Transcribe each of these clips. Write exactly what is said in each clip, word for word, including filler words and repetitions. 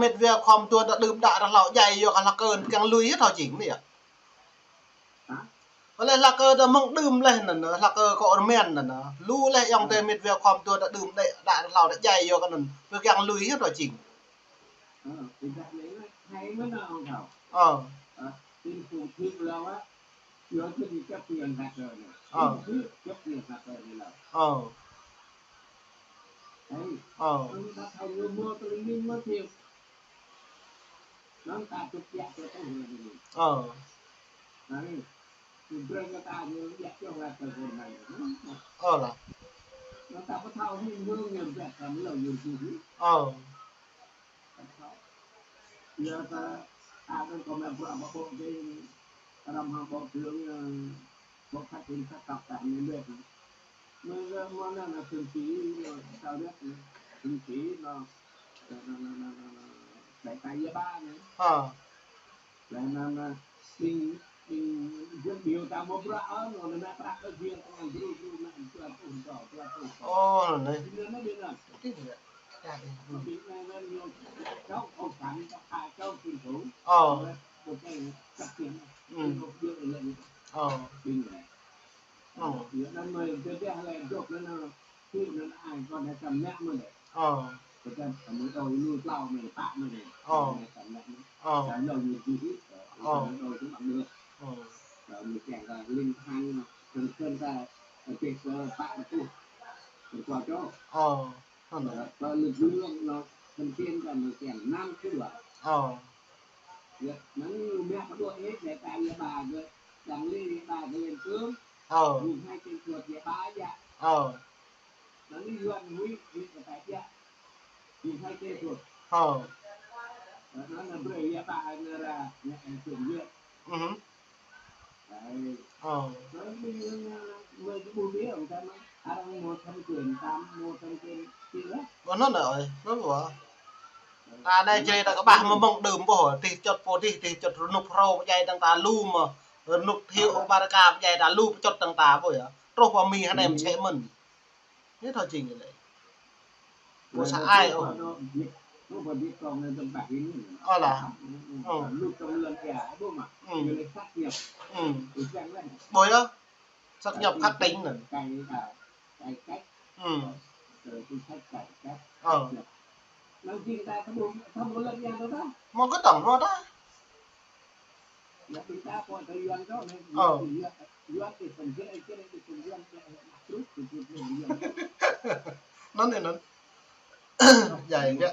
mĕt wa khŏm tuan ta đưm đă ta hlâo djai yua kơ hlak kơ kiăng lui hĭ thâo jing anai yơh. Hă? Wơ̆t lĕ hlak kơ ta mơ̆ng đưm leh anŭn, hlak kơ kơ rơmen anŭn. Lu leh ayŏng adơi mĕt wa khŏm tuan ta đưm đă, đă ta hlâo ta djai yua kơ anŭn. Pơ kiăng lui hĭ thâo jing. Ơ, ih dah lĕ, hai mơ̆n ôh thâo. Ơ. Ơ, tin phung thim lâo á, yua tin chấp nhận hạt rồi nè. Ơ. Tin phung chấp nhận hạt rồi nè lâo. Ơ. Ơ. Ơ. Ơ, ta thâo ñu mua tơ linh linh mua thiu. Năm ta chụp chẹt cho tơ hưn nè. Ơ. Ơ. Ñu brơi kơ ta ñu djă čoh hạt rồi nè. Ơ lah. Năm ta pơthâo hĭ mơ̆ng ñu djă kơ mơ̆ lâo ñu hĭ. Ơ. Yua ta, ta đang có mẹ vợ mà bộ cái răm hăng bộ trưởng, ờ, bộ phát triển sắc tộc tại miền Bắc. Mà, ờ, mà nó là thường sĩ, ờ, sao biết, thường sĩ nó, nó, đại tá Gia Ba nữa. Ờ. Là nó, nó, ƀing, ƀing, ƀing ta mua bruă, ờ, nó, nó, nó, Ơ, anai. Ơ. Ơ. Ơ. Ơ. Ơ. Ơ. Ơ. Ơ. Hơn. Ơ. Ơ. Tăng lễ ba cái lên cương. Ờ. Mùng hai trên chuột dễ bá dạ. Ờ. Tăng lễ yuan huy, huy cái tài dạ. Mùng hai trên chuột. Ờ. Đó, nó là brơi dạ ba, nó là nhà ảnh hưởng viện. Ừ hứ. Đấy. Ờ. Nó mới, mới cái bù bía ông ta nói, à, đang mua thẩm quyền, tám mua thẩm quyền, kia đó. Ƀu anŭn ơi, nó ƀu. Ta anai jrê ta kơƀah mơ̆ng đưm ƀuh, tih čŏt pô tih, tih čŏt rơnŭk hrô pơdjai tăng ta lu mơ̆, rơnŭk thiu Barca pơdjai ta lu pơčŏt tăng ta ƀuh yơh. Truh pơ Mi hơnai mơ̆n čĕ mơ̆n. Ñu thâo jing lĕ. Ƀu sa ai ôh. Ơ lah. Ơ. Ơ. Ƀuh yơh. Sáp nhập khắc tính anŭn. Ơ. Mơ̆ng kơ tổng hmâo ta. Ơ. Anŭn anŭn. Djai biă.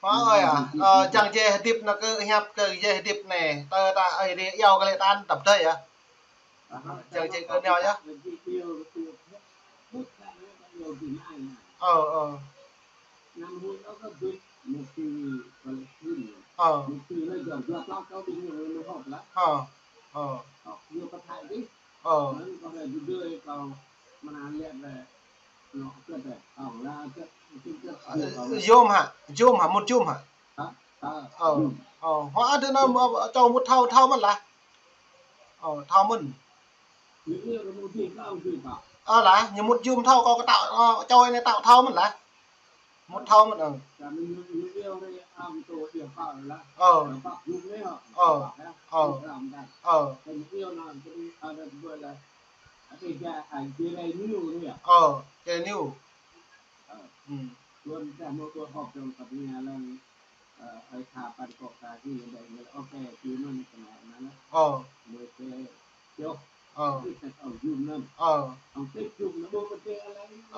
Hmâo ơi à, ơ, čang jĕ hơdip anŭn kơ hiăp kơ jĕ hơdip anai. Tơ ta ơi ri iâu kơ lĕ tan tăp tơi à. Čang jĕ kơ nao yơh. Ơ, ơ. Ơ. Ơ. Ơ. Yôm hă? Yôm hă? Mŭt yôm hă? Ơ. Ơ. Hua adơi anŭn, ơ, čô mŭt thâo, thâo mơ̆n lah. Ơ, thâo mơ̆n. Ơ lah, ñu mŭt yôm thâo kâo kơ tao, ơ, čô anai tao thâo mơ̆n lah. Mŭt thâo mơ̆n, ơ. Ơ. Ơ. Ơ. Ơ. Ơ, Jrai New. Ơ. Ơ. Ơ. Ơ. Ơ.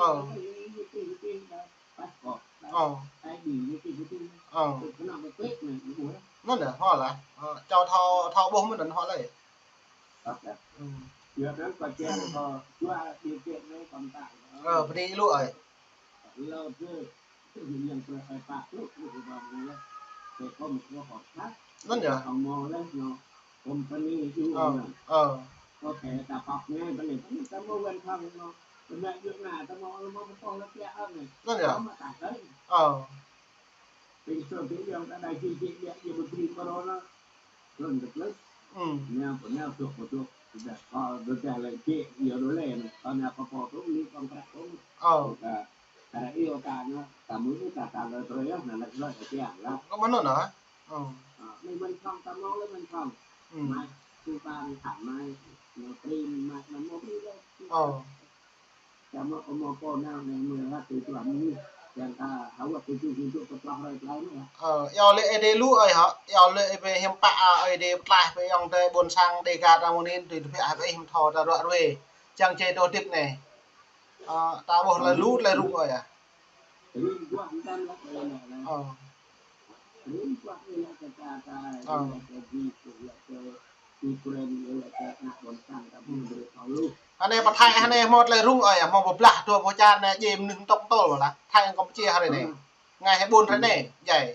Ơ. Ơ. Anŭn yơh, hua lah. Ơ, čô thâo, thâo ƀuh mơ̆n anŭn hua lĕ. Ơ. Ơ, bơni lu ơi. Anŭn yơh. Ơ, ơ. Anŭn yơh. Ơ. Kơ mơnŭn hă? Ơ. Ơ. Ơ. Ơ, iâu lĕ Ơi Adai lu ơi hă? Iâu lĕ ih pơhiam pă, a, Ơi Adai pơtlaih pơ ayŏng adơi ƀôn sang Dêga ta mơ̆ng anai, tui tơbiă hă pơ ih hmâo thâo ta ruă ruai. Čang jĕ dŏ hơdip anai. Ơ, ta ƀuh tơlơi lu tơlơi rŭng ơi ah. Ơ. Ơ. Hơnai pơ Thái hơnai hmâo tơlơi rŭng ơi, hmâo pơblah dua boh čar anai, djai mơnuih tŏk tŏl lah. Thái Campuchia hrơi anai. Ngai hơbôn hrơi anai, djai.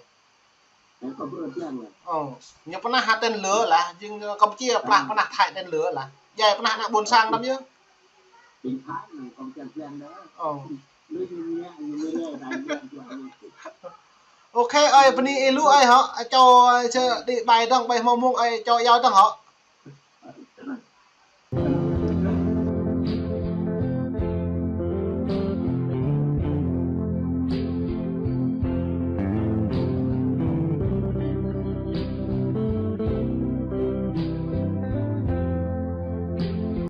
Ơ, ñu pơnah hă tên lửa lah, jing Campuchia pơnah, pơnah Thái tên lửa lah. Djai pơnah ană ƀôn sang lăm yơh. Ơ. Ok, ơi, bơni ih lu ơi hŏ, čô, ơi, čơ, đĭ ƀai dơ̆ng, ƀai hmâo mông, ơi, čô iâu dơ̆ng hŏ.